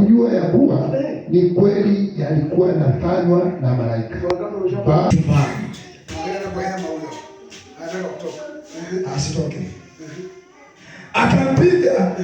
kujua ya kuwa ni kweli yalikuwa yanafanywa na malaika. Chumbani. Anataka kutoka. Asitoke. Akampiga